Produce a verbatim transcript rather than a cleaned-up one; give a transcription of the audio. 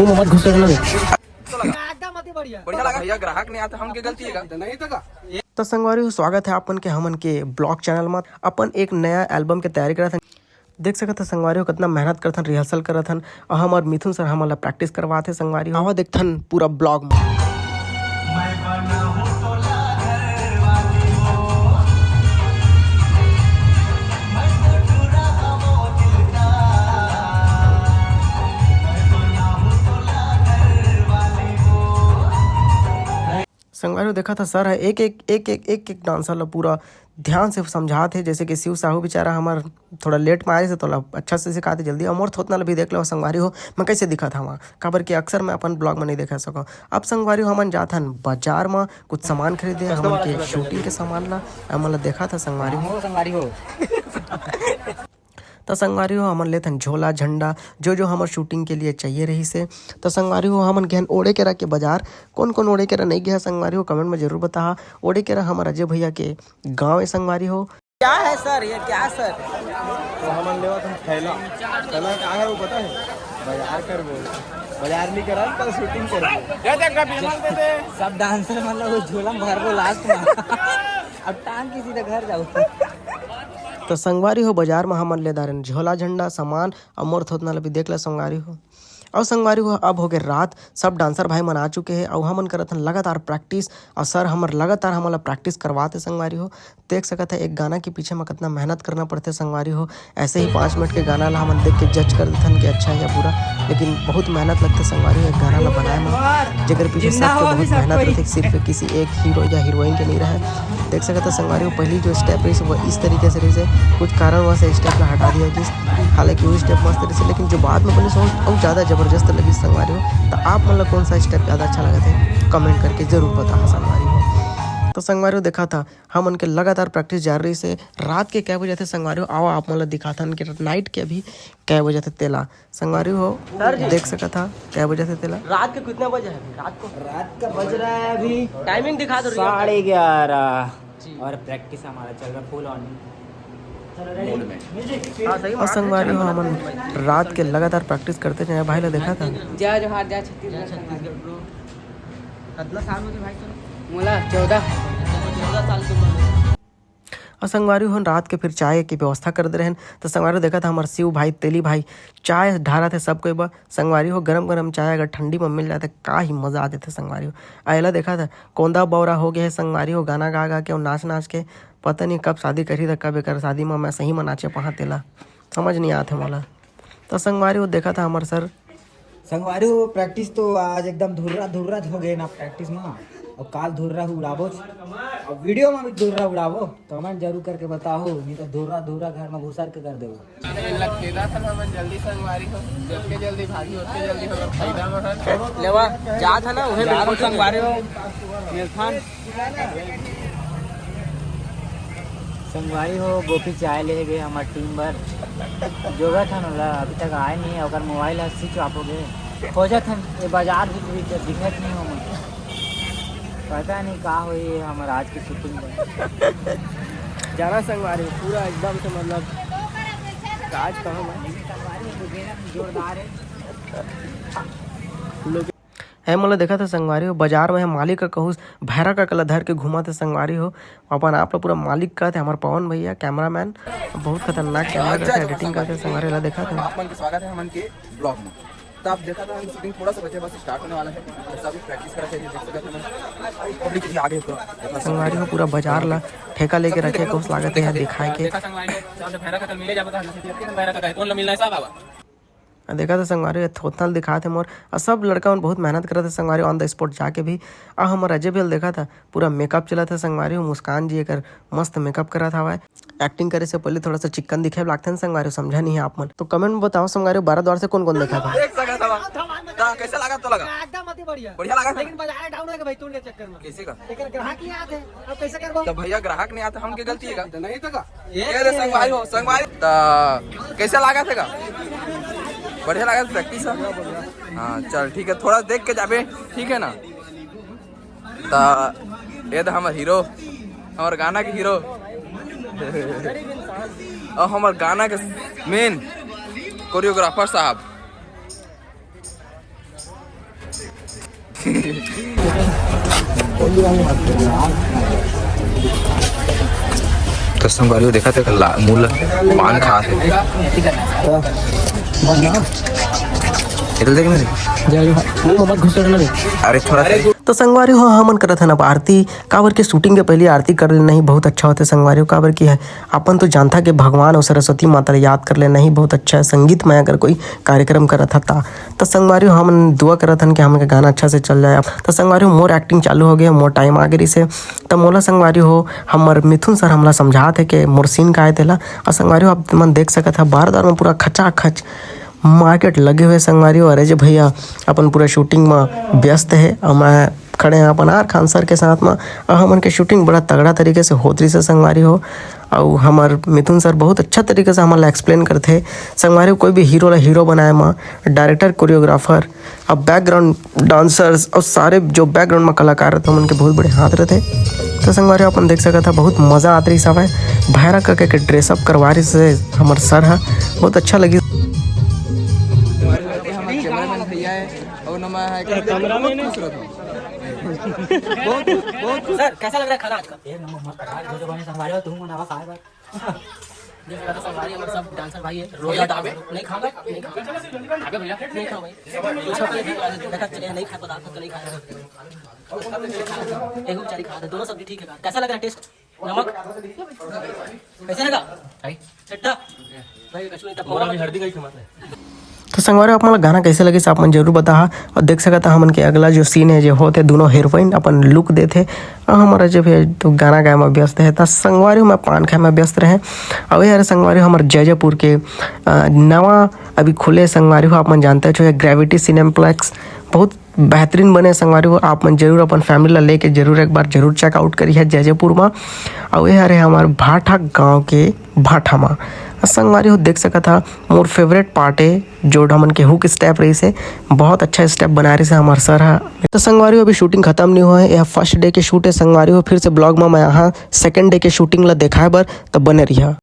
मुंह में मत घुसे ना। एकदम अति बढ़िया। बढ़िया लगा भैया, ग्राहक नहीं आता, हमके गलती है का? तो संगवारी हो, स्वागत है आपन के हमन के ब्लॉग चैनल में। अपन एक नया एल्बम के तैयारी करत हन। देख सकत ह संगवारी हो, कितना मेहनत करथन, रिहर्सल करत हन। और हमर मिथुन सर हमन ला प्रैक्टिस करवात हे संगवारी हो। आवा देखथन पूरा ब्लॉग में। संगवारी हो, देखा था सर है एक एक एक एक एक एक डांसर ला पूरा ध्यान से समझात हे। जैसे कि शिव साहू बेचारा हमर थोड़ा लेट में आए से तोला अच्छा से सिखाते जल्दी। अमोर थोतना ला भी देख लो संगवारी हो, मैं कैसे दिखत हवा, काबर कि अक्सर मैं अपन ब्लॉग में नहीं देखा सको। अब संगवारी हो, हमन जात हन बाजार में कुछ सामान खरीदे, हमन के शूटिंग के सामान ला हमन ला देखा था संगवारी हो। संगवारी हो। त संगवारी हो, हमन लेथन झोला, झंडा, जो जो हमर शूटिंग के लिए चाहिए रही से। त संगवारी हो, हमन गेहन ओड़े केरा के बाजार। कौन कौन ओड़े केरा नहीं गया संगवारी हो, कमेंट में जरूर बताहा। ओड़े केरा हमर अजय भैया के गाँव है संगवारी हो। क्या है सर, ये क्या सर? तो हमन लेवत हन थैला। थैला का है वो पता है? बाजार करबो। बाजार नहीं करा, कल शूटिंग करबो। दे दे, कभी दे दे। सब डांसर मतलब वो झोला में भरबो लास्ट में। अब टांग के सीधा घर जाओ। तो संगवारी हो, बाजार में हमन ले दारन झोला, झंडा, सामान, अउ मोर थोतना ल भी देख ल संगवारी हो। अउ संगवारी हो, अब होगे रात, सब डांसर भाई मन आ चुके हैं अउ हमन करत हन लगातार प्रैक्टिस। अउ सर हमर लगातार हमन ला प्रैक्टिस करवाते संगवारी हो। देख सकत है एक गाना के पीछे में कितना मेहनत करना पड़ते संगवारी हो। ऐसे ही पाँच मिनट के गाना ला हमन देख के जज कर देथन कि अच्छा है या बुरा, लेकिन बहुत मेहनत लगते संगवारी हो एक गाना ला बनाए में, जेकर पीछे सबके बहुत मेहनत रहते। सिर्फ किसी एक हीरो या हीरोइन के नहीं रहे। देख सकत है संगवारी हो, पहली जो स्टेप रही वो इस तरीके से रही से, कुछ कारणवश स्टेप ला हटा दिया गया। हालांकि वो स्टेप मस्त रही से, लेकिन जो बाद में बनी सो वो ज़्यादा जबरदस्त लगी संगवारी हो। तो आप मन ला कौन सा स्टेप ज़्यादा अच्छा लगा थे, कमेंट करके जरूर बताहा संगवारी हो। तो संगवारी हो, देखा था हमन के लगातार प्रैक्टिस जारी रही से। रात के कै बजे थे संगवारी हो, आओ आप मन ला दिखाथन कि नाइट के अभी कै बजे थे तेला। संगवारी हो, सर जी। देख सकत हा, कै बजे थे तेला। रात के कितना बजे है अभी? रात को रात का बज रहा है अभी टाइमिंग दिखा दो, रियल साढ़े ग्यारह। जी। और प्रैक्टिस हमारा चल रहा फुल ऑन। हाँ, सही और बात है, संगवारी हो, हमन रात के लगातार प्रैक्टिस करते जाए, भाई ला देखा था। जय जोहार, जय छत्तीसगढ़। जय छत्तीसगढ़ ब्रो। कितना साल हो गए भाई तेरे? मोला चौदह। चौदह साल के उम्र में। और संगवारी हो, रात के फिर चाय की व्यवस्था कर दे रहन। तो संगवारी हो, देखा था हमारे शिव भाई, तेली भाई, चाय ढारा थे सब कोई बा। संगवारी हो, गरम गरम चाय अगर ठंडी में मिल जाए तो का ही मजा आ जाते संगवारी हो। अउ एला देखा था, कोंदा बौरा हो गया है संगवारी हो, गाना गा गा के और नाच नाच के। पता नहीं कब शादी करी था, कब एकर शादी में मैं सही में नाचे पहा तेला, समझ नहीं आते मोला। तो संगवारी हो, देखा था हमारे सर। संगवारी हो, प्रैक्टिस तो आज एकदम धुर्रा धुर्रा हो गए ना प्रैक्टिस में, और काल धुर्रा ही उड़ाबो, और वीडियो में भी धुर्रा उड़ाबो। कमेंट जरूर करके बताओ, नहीं तो धुर्रा धुर्रा घर में घुसर के कर देबो। लखेदा था ना, मन जल्दी संगवारी हो, जल्दी जल्दी भागी, ओतके जल्दी हमर फायदा में है। लेवा, जा था ना, उहे यार बिल्कुल संगवारी हो, मिलथन। संगवारी हो, गोपी चाय ले गए हमार टीम बर। जोगत हन ओला, अभी तक आए नहीं है, ओकर मोबाइल ह स्विच ऑफ हो गए। खोजत हन, ये बाजार भी दिख-, दिखत नहीं हो मन। पता नहीं का होई हमर आज की शूटिंग में। जाना संगवारी, पूरा एकदम से मतलब आज कहाँ मैं जोरदार है। लोग है मोला देखा था संगवारी हो, बाजार में है मालिक का कहूस भैरा का कला धर के घूमा था संगवारी हो। अपन आप ला पूरा मालिक का थे हमारे पवन भैया, कैमरामैन, बहुत खतरनाक कैमरा करते, एडिटिंग करते संगवारी ला देखा था। आप मन के स्वागत है हमन के ब्लॉग में। तो आप देखा था, हम शूटिंग थोड़ा सा बचे, बस स्टार्ट होने वाला है। तो सभी प्रैक्टिस करा चाहिए, देख सकते हैं पब्लिक कितनी आगे है पूरा। संगवारी हो, पूरा बाजार ला ठेका लेके रखे, कुछ लागत है दिखाए के। देखा संगवारी हो, सामने भैरा का कल मिले जाबो, कहा भैरा का कहे, कौन ला मिलना है, सब आवा। देखा था संगवारी हो, थोथना ल दिखात हे मोर। अउ सब लड़का मन बहुत मेहनत करत हे संगवारी हो, on the spot जाके भी। अउ हमर अजय भैया ल देखा था, पूरा मेकअप चलत हे संगवारी हो। मुस्कान जी एकर मस्त मेकअप करत हवय। एक्टिंग करे से पहले थोड़ा सा चिक्कन दिखे लागथे न संगवारी हो, समझा नहीं है आप मन। तो कमेंट में बताओ संगवारी हो, बारा द्वार से कौन कौन देखा था? एक जगह था। ता कैसे लगा तो लगा? एकदम अति बढ़िया। बढ़िया लगा था? लेकिन बाजार डाउन हो गया भाई, तोड़ के चक्कर में। किसी का? एकर ग्राहक नहीं आते, अब कैसे करबो? तो भैया ग्राहक नहीं आते, हमके गलती है का? तो नहीं तो का? ये रे संगवारी हो, संगवारी। ता कैसे लागत हे का? बढ़िया लागत हे प्रैक्टिस ह? हाँ, चल ठीक है, थोड़ा देख के जाबे, ठीक है ना? ता ये तो हमर हीरो, हमर गाना के हीरो और हमर गाना के मेन कोरियोग्राफर साहब। तो संगवारी हो, देखा थे ला-, मूल पान खा थे। इधर देख ना रे। अरे थोड़ा सा। तो संगवारी हो, हमन करत हन अब आरती, काबर के shooting के पहली आरती कर लेना ही बहुत अच्छा होथे संगवारी हो, काबर की है अपन तो जानथा कि भगवान और सरस्वती माता ला याद कर लेना ही बहुत अच्छा है। संगीत में अगर कोई कार्यक्रम करत ह ता, त संगवारी हो, हमन दुआ करत हन कि हमन के गाना अच्छा से चल जाए। त संगवारी हो, मोर acting चालू हो गया, मोर time आ गई से। त मोला संगवारी हो, हमर मिथुन सर हमला समझात हे कि मोर scene का आए तेला। और संगवारी हो, आप मन देख सकत ह, बार-बार में पूरा खचाखच market लगे हुए संगवारी हो। अरे जे भैया अपन पूरा shooting में व्यस्त है और मैं खड़े हैं अपन आर खान सर के साथ में। और हमन के shooting बड़ा तगड़ा तरीके से होत रही से संगवारी हो। और हमर मिथुन सर बहुत अच्छा तरीके से हमन ला explain करथे संगवारी हो। कोई भी hero ला hero बनाए में director, choreographer, अब background dancers और सारे जो background में कलाकार रहते, उनके बहुत बड़े हाथ रहते। तो संगवारी हो, अपन देख सकत ह, बहुत मजा आत रही हवय। भैरा करके के dress up करवा रही से हमर सर ह, बहुत अच्छा लगी। हमारे साथ ये हमारे cameraman भैया है और नमा है, कैमरामैन है। बहुत खुश रहता हूँ। बहुत, बहुत खुश। सर, कैसा लग रहा है खाना आज का? एक नंबर, मस्त। आज जो जो बने संभालो, तुम बनावा खाए बस। ये लगा संगवारी, हमारे सब dancer भाई है। रोजा डाबे? नहीं खाऊंगा, नहीं खाऊंगा। अबे भैया। नहीं खाऊंगा भाई। अच्छा, पहले भी देखा, चले, नहीं खाए पदार्थ तो नहीं खाए। एक बेचारी खा रहे, दोनों सब्जी ठीक है। कैसा लग रहा है taste? नमक कैसे लगा? भाई। चट्टा? भाई, कचौड़ी तक बोला भी हल्दी का ही खिलाते हैं। तो संगवारी हो, आप मन ला गाना कैसे लगिस, आप मन जरूर बताहा। और देख सकत ह, हमन के अगला जो scene है, जो होत हे, दोनों heroine अपन look देथे। और हमारा जो है, तो गाना गाए में व्यस्त है, त संगवारी हो, मैं पान खाए में व्यस्त रहे। और यार संगवारी हो, हमर जैजयपुर के, अ, नवा अभी खुले संगवारी हो, आप मन जानते हो, जो है Gravity Cineplex, बहुत बेहतरीन बने संगवारी हो। आप मन जरूर अपन family ला लेके जरूर एक बार जरूर check out करिए जैजयपुर में। और ये हरे हमारे भाठा गांव के भाठा में। और संगवारी हो, देख सकत ह, मोर favourite part है, जो हमन के hook step रहिस हे, बहुत अच्छा step बना रहिस हे हमर सर ह। तो संगवारी हो, अभी shooting खत्म नहीं हुआ है, यह first day के shoot है संगवारी हो। फिर से vlog में मैं यहाँ second day के shooting ला देखाए बर, तो बने रहिहा।